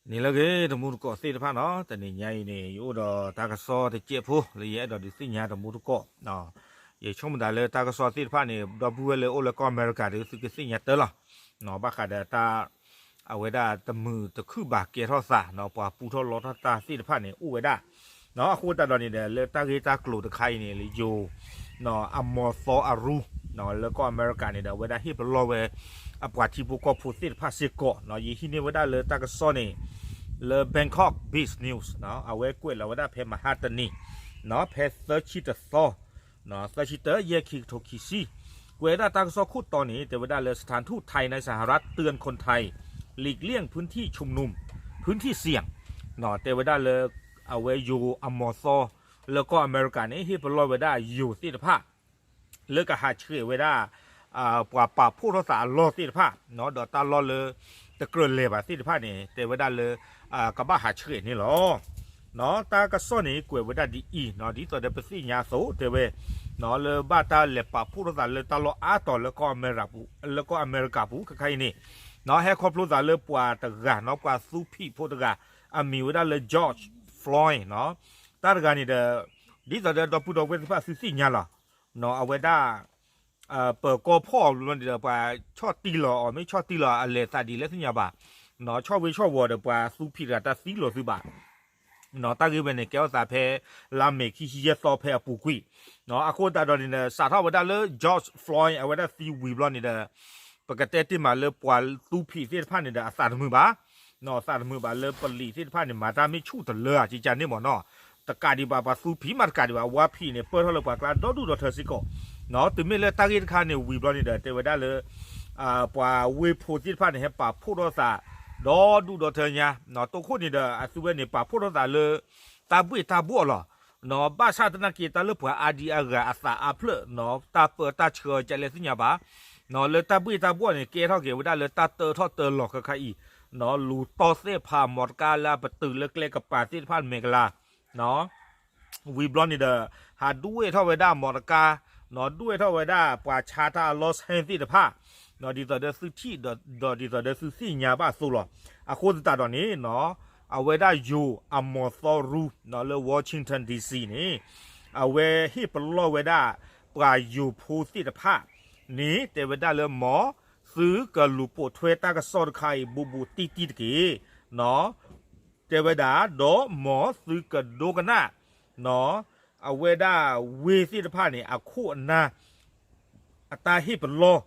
န့ၣ်လၢအဂ့ၤ တမူတကိးသ့ၣ်တဖၣ်နီၤ, တနံၤညါအံၤန့ၣ် ယအိၣ်ဒီးတၢ်ကစီၣ်တစဲးဖိ လၢယအဲၣ်ဒိးဒုးသ့ၣ်ညါတမူတကိး, ယဆိကမိၣ်သးလၢတၢ်ကစီၣ်သ့ၣ်တဖၣ်န့ၣ် ဒီပုၢ်ဝဲၢ်လၢအိၣ်လၢကီၢ်အမဲရကၤဒီး သုကသ့ၣ်ညါတၢ်လီၤ. ဘၣ်ဃးဒီးတၢ် အဝဲဒၣ်တမုာ်တခုၣ်ဘၣ်ကဲထီၣ်သးနီၤ, ပှၤပူထီၣ်လီထီၣ်တၢ်သ့ၣ်တဖၣ်န့ၣ် အိၣ်ဝဲဒၣ် အဃိသတးဒီးန့ၣ်ဒီး လၢတၢ်ဂ့ၢ်တၢ်ကျိၤတခါအံၤန့ၣ် လၢယိၤ အမီၤသီအရူ လၢကီၢ်အမဲရကၤန့ၣ်ဒီး အဝဲဒၣ်ဟ့ၣ်ပလီၢ်ဝဲ အပှၤထံဖိကီၢ်ဖိသ့ၣ်တဖၣ်စ့ၢ်ကီး, ယဟံးန့ၢ်ဝဲဒၣ်လၢတၢ်ကစီၣ်န့ၣ် လၢ Bangkok Biz News အဝဲကွဲးလီၤဝဲဒၣ်ဖဲမဟါတနံၤ ဖဲသၢဆံတသီ သၢဆံတၢ ယဲၢ်ခံကထိခံဆံ, ကွဲးဒၣ်တၢ်ကစီၣ်ခိၣ်တီန့ၣ် တဲဝဲဒၣ်လၢ สถานทูตไทยในสหรัฐเตือนคนไทย หลีกเลี่ยงพื้นที่ชุมนุม พื้นที่เสี่ยง တဲဝဲဒၣ်လၢ အဝဲယိၤအမီၤသီ လၢကီၢ်အမဲရကၤန့ၣ် ဟ့ၣ်ပလီၢ်ဝဲဒၣ်ယိၤသ့ၣ်တဖၣ် လၢကဟးဆှဲးဝဲဒၣ် ပှၤပာ်ဖှိၣ်ထီၣ်သးအလီၢ်သ့ၣ်တဖၣ် ဒီးတၢ်လီၢ်လၢ တကြၢးလဲၤဘၣ်သ့ၣ်တဖၣ်န့ၣ် တဲဝဲဒၣ်လၢ ကဘၣ်ဟးဆှဲးန့ၣ်လီၤ. တၢ်ကစီၣ်န့ၣ် ကွဲးဝဲဒၣ်ဒ်အံၤ ဒ်သိးဒီးပသ့ၣ်ညါအသိး တဲဝဲ လၢဘၣ်တၢ်လဲၤပာ်ဖှိၣ်ထီၣ်သးလၢတၢ်လီၢ်အါတီၤ လၢကီၢ်အမဲရကၤပူၤခဲခါအံၤန့ၣ် ဟဲခီဖျိသးလၢပှၤတဂၤနီၤ, ပှၤသူဖံးဖိတဂၤ အမံၤဝဲဒၣ်လၢ George Floyd နီၤ, တၢ်တဂၤန့ၣ်ဒီး ဒ်သိးဒီးဒီပုၢ်ဒီဝဲၢ်သ့ၣ်တဖၣ်သုသ့ၣ်ညါလီၤ. အဝဲဒၣ် ပၢၤကီၢ်ဖီၣ်အီၤဘျီန့ၣ်ဒီး ပှၤဆီၣ်တံၢ်လီၤအီၤ မ့ၢ်ဆီၣ်တံၢ်လီၤအလဲၤသးဒ်လဲၣ်သ့ၣ်ညါဘၣ်, ဆီၣ်ဝ့ဆီၣ်ဝီၤဒီးပှၤသူဖံးတဂၤတၢ်သံလီၤသုဘၣ် တၢ်ဂ့ၢ်ဝဲန့ၣ် ကဲထီၣ်သးဖဲ လါမ့ၤခံဆံယဲၢ်သီဖဲအပူၤကွံာ်, အဃိသတးဒီးန့ၣ်ဒီး စးထီၣ်ဝဲဒၣ်လၢ George Floyd အဝဲဒၣ်သံဝံၤဘျီန့ၣ်ဒီး ပကတဲတ့ၢ်မးလၢပှၤသူဖံးသ့ၣ်တဖၣ်န့ၣ်ဒီး အသးတမုာ်ဘၣ်, အသးတမုာ်ဘၣ်လၢပလံာ်သ့ၣ်တဖၣ်န့ၣ် မၤတၢ်မ့ၢ်ဆူၣ်တလၢဧါ ကကန့ၣ်မ့ၢ်နီၤ, တကးဒံးဘၣ်ပှၤသူဖံးမးတကးဒံးဘၣ် ဝါဖံးန့ၣ် ပၢၢ်ထီၣ်လၢပှၤကျါဒီဒူၣ်ဒီထၢစ့ၢ်ကီး, တုၤမ့ၢ်လၢတၢ်ဂ့ၢ်တခါန့ၣ်ဝံၤဘျီန့ၣ်ဒီး တဲဝဲဒၣ်လၢ ပှၤဝ့ၢ်ဖိသ့ၣ်တဖၣ်န့ၣ် ဟဲပာ်ဖှိၣ်ထီၣ်သး ဒီဒူၣ်ဒီထၢညါ, တိခိၣ်န့ၣ်ဒီး အသုဝဲန့ၣ် ပာ်ဖှိၣ်ထီၣ်သးလၢ တၢ်ဘှ့ၣ်တၢ်ဘှီၣ်လီၤ. ဘၣ်ဆၣ်သနာ်က့ တၢ်လၢပှၤအါဒံအါဂၤအသးအါဖျၢၣ်နီၤ, တၢ်ပၢတၢ်ဆှၢကလဲၣ်သ့ၣ်ညါဘၣ်, လၢတၢ်ဘှ့ၣ်တၢ်ဘှီၣ်န့ၣ် ကဲထီၣ်က့ၤဝဲဒၣ်လၢတၢ်တၢထီၣ်တၢလီၤခဲခါအံၤ, လူၤတီၢ်သဲၣ်ဖးမီတကါလၢအပတုာ်လၢကျဲကပၤသ့ၣ်တဖၣ်မဲာ်ကလၤ ဝံၤဘျီန့ၣ်ဒီး ဟးဒွဲၣ်ထီၣ်ဝဲဒၣ်မီတကါ, ဒွဲၣ်ထီၣ်ဝဲဒၣ်ပှၤဆါတၢ်အလီၢ်ဆဲသ့ၣ်တဖၣ်, ဒ်သိးဒီးသုထံၣ်ဒီးဒ်သိးဒီးသုသ့ၣ်ညါဘၣ်အသိးလီၤ. အဃိသတးဒီးန့ၣ် အဝဲဒၣ်ယိၤအမီၤသီရူ လၢ Washington D C န့ၣ် အဝဲဟ့ၣ်ပလီၢ်ဝဲဒၣ် ပှၤယိၤဖိသ့ၣ်တဖၣ်န့ၣ် တဲဝဲဒၣ်လၢ မ်သုကလူၤပိာ်ထွဲတၢ်ကစီၣ်တခါအံၤ ဘူးဘူးတံၢ်တံၢ်တက့ၢ် တဲဝဲဒၣ် ဒီးမ်သုကဒိကနၣ် အဝဲဒၣ်ဝ့ၢ်သ့ၣ်တဖၣ်န့ၣ် အခိၣ်အနၢ် အတၢ်ဟ့ၣ်ပလီၢ်,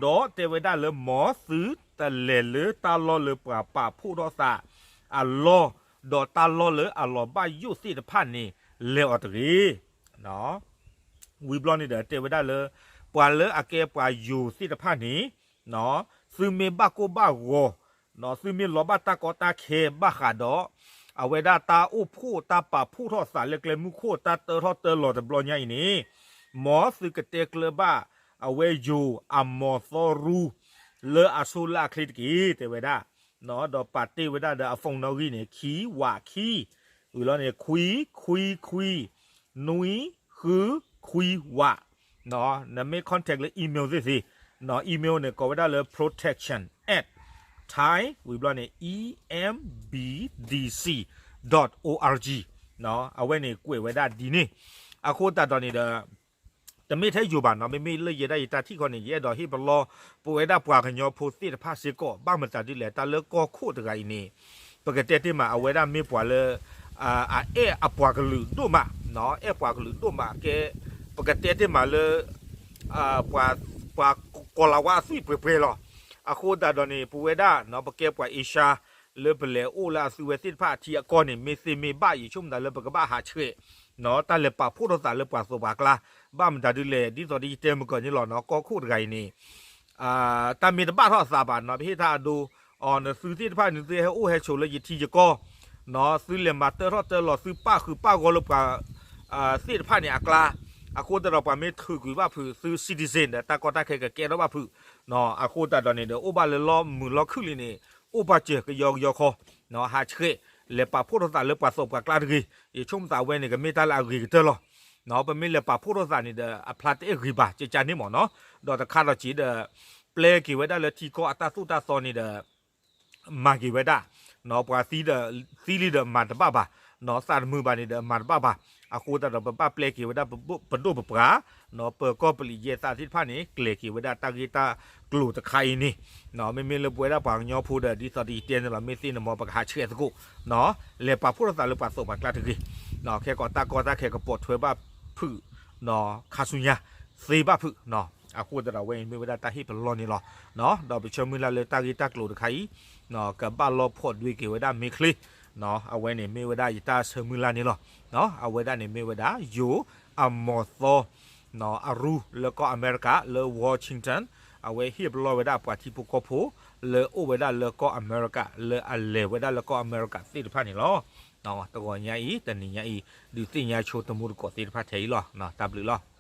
ဒီးတဲဝဲဒၣ်လၢ မ်သုတလဲၤလၢတၢ်လီၢ်လၢပှၤပာ်ဖှိၣ်ထီၣ်သးအလီၢ်, ဒီးတၢ်လီၢ်လၢအလီၤဘၣ်ယိၣ်သ့ၣ်တဖၣ်န့ၣ် လဲၤအီၤတဂ့ၤ ဝံၤဘျီန့ၣ်ဒီး တဲဝဲဒၣ်လၢ ပှၤလၢအကဲပှၤယိၤသ့ၣ်တဖၣ်န့ၣ် သုမ့ၢ်ဘၣ်ကိၢ်ဘၣ်ဂီၤ, သုမ့ၢ်လီၤဘၣ်တၢ်ကီတၢ်ခဲဘၣ်ဃးဒီး အဝဲဒၣ်တၢ်အိၣ်ဖှိၣ်တၢ်ပာ်ဖှိၣ်ထီၣ်သးလၢကျဲမုၢ်ခိၣ်တၢ်တၢထီၣ်တၢလီၤတဘျီညါအံၤန့ၣ်, မ်သုကတဲကျၢၤဘၣ် အဝဲယိၤအမီၤသီရူ လၢအဆိလၢအချ့တက့ၢ် တဲဝဲဒၣ်, ဒီးပာ်တ့ၢ်ဝဲဒၣ်ဒီးအ phone နီၣ်ဂံၢ်န့ၣ် ခံဝးခံ, ဝံၤလီၤန့ၣ် ခွံခွံခွံ နွံဃုခွံဝး, နမ့ၢ် contact လၢ email သ့ၣ်သ့ၣ်, email န့ၣ် ကိးဝဲဒၣ်လၢ protection at Thai ဝံၤဘျီန့ၣ် E M B D C dot O R G အဝဲန့ၣ် ကွဲးဝဲဒၣ်ဒ်န့ၣ်, အဃိသတးဒီးန့ၣ်ဒီး တမ့ၢ်ထဲယိၤဘၣ်နီၤ, မ့မ့ၢ်လၢယဲဒၣ်ယတၢ်ထံၣ်ခီန့ၣ် ယအဲၣ်ဒိးဟ့ၣ်ပလီၢ် ပဝဲဒၣ်ပှၤကညီဖိသ့ၣ်တဖၣ်စ့ၢ်ကီး, ဘၣ်မတၤဒ်လဲၣ် တၢ်လၢကီၢ်ခိၣ်တဂၤအံၤန့ၣ် ပကတဲတ့ၢ်မး အဝဲဒၣ်မ့ၢ်ပှၤလၢ အအဲၣ်အပှၤကလုာ်ဒိၣ်မး, အဲၣ်ပှၤကလုာ်ဒိၣ်မးကဲ, ပကတဲတ့ၢ်မးလၢ ပှၤကိးလၤဝါအသွံၣ်ပှဲၤပှဲၤလီၤ. အဃိသတးဒီးန့ၣ် ပဝဲဒၣ် ပကဲပှၤအ့ရှါ လၢပလဲၤအိၣ်လၢအသုဝဲသ့ၣ်တဖၣ်အထံအကီၢ်န့ၣ် မ့ၢ်သ့မ့ၢ်ဘၣ် ယဆိကမိၣ်သးလၢပကဘၣ်ဟးဆှဲး တၢ်လဲၤပာ်ဖှိၣ်ထီၣ်သးလၢပှၤသိးပှၤကျါ, ဘၣ်မတၤဒ်လဲၣ် ဒ်သိးဒီးယတဲမုၢ်ကီၢ်န့ၣ်လီၤနီၤ, ကီၢ်ခိၣ်တဂၤအံၤန့ၣ် တၢ်မ့ၢ်တဘၣ်ထီၣ်အသးဘၣ်နီၤ, ပဟ့ၣ်တၢ်အဒိ အီၤ နသုသ့ၣ်တဖၣ်န့ၣ် သုဟဲအိၣ်ဟဲဆိးလၢယထံယကီၢ်, သုလဲၤမၤတၢထီၣ်တၢလီၤ သုပာ်ဃုာ်ပာ်ဂီၤလၢပှၤ သ့ၣ်တဖၣ်န့ၣ်အကျါ, အဃိသတးဒီးပှၤမ့ၢ်ထုးကွံာ်ဘၣ်ဖုးသု citizen ဒီးတၢ်ကီတၢ်ခဲကကဲထီၣ်ဘၣ်ဖုး, အဃိသတးဒီးန့ၣ်ဒီး အိၣ်ဘၣ်လၢလီၢ်မုာ်လီၢ်ခုၣ်လံန့ၣ် အိၣ်ပာ်စၢၤကယီကယီခီ, ဟးဆှဲး လဲၤပာ်ဖှိၣ်ထီၣ်သးလၢပှၤသိးပှၤကျါတဂ့ၤ, ယဆိကမိၣ်သးဝဲန့ၣ် ကမ့ၢ်တၢ်လၢအဂ့ၤကတၢၢ်လီၤ. ပမ့ၢ်လဲၤပာ်ဖှိၣ်ထီၣ်သးန့ၣ်ဒီး အဖျါတအဲၣ်ဂ့ၤဘၣ် ကကန့ၣ်မ့ၢ်နီၤ, ဒီးတခါဒီးက့ၤဒီး ပျဲက့ၤဝဲဒၣ်လၢထံကီၢ်အတၢ်သိၣ်တၢ်သီန့ၣ်ဒီး မၤက့ၤဝဲဒၣ် ပှၤသံဒီး သံလံဒီးမၤတဘၣ်ဘၣ်, သးတမုာ်ဘၣ်န့ၣ်ဒီးမၤတဘၣ်ဘၣ်. အဃိသတးဒီး ပဘၣ်ပျဲက့ၤဝဲဒၣ်ပဒိၣ်ပပှၢ်, ပၢၤကီၢ်ပလံးယဲၢ်သးသ့ၣ်တဖၣ်န့ၣ် ကျဲၤက့ၤဝဲဒၣ်တၢ်ဂ့ၢ်တၢ်ကျိၤတခါအံၤန့ၣ်, မ့မ့ၢ်လၢပဝဲဒၣ်ပှၤကညီဖိဒီး ဒ်သိးဒီးယတဲန့ၣ်လီၤ, မ့ၢ်သ့ၣ်နမီၤ ပကဟးဆှဲးသကိး, လဲၤပာ်ဖှိၣ်ထီၣ်သးလၢပှၤသးပှၤကျါတဂ့ၤ. ခဲကိာ်တၢ်ကီတၢ်ခဲကပိာ်ထွဲဘၣ်ဖုး ခါဆူညါ သ့ဘၣ်ဖုး. အဃိသတးဒီး အဝဲအံၤမ့ၢ်ဝဲဒၣ်တၢ်ဟ့ၣ်ပလီၢ်န့ၣ်လီၤ. ဒီးပဆၢမုၢ်လၢ်လၢတၢ်ဂ့ၢ်တၢ်ကျိၤတခါအံၤ ကဘၣ်လီၢ်ဖီၣ်ဒွဲက့ၤဝဲဒၣ်မ့ၢ်ချ့, အဝဲန့ၣ်မ့ၢ်ဝဲဒၣ်ယတၢ်ဆၢမုၢ်လၢ်န့ၣ်လီၤ. အဝဲဒၣ်န့ၣ်မ့ၢ်ဝဲဒၣ် ယိၤအမီၤသီ အရူ လၢကီၢ်အမဲရကၤ လၢ Washington, အဝဲဟ့ၣ်ပလီၢ်ဝဲဒၣ်ပှၤထံဖိကီၢ်ဖိ လၢအိၣ်ဝဲဒၣ်လၢကီၢ်အမဲရကၤ လၢအလဲၤဝဲဒၣ်လၢကီၢ်အမဲရကၤသ့ၣ်တဖၣ်န့ၣ်လီၤ. တဂီၤညါအံၤ တနံၤညါအံၤ ဒုးသ့ၣ်ညါဆိတမူတကိးသ့ၣ်တဖၣ်ထဲအံၤလီၤ. တၢ်ဘျုးလီၤ.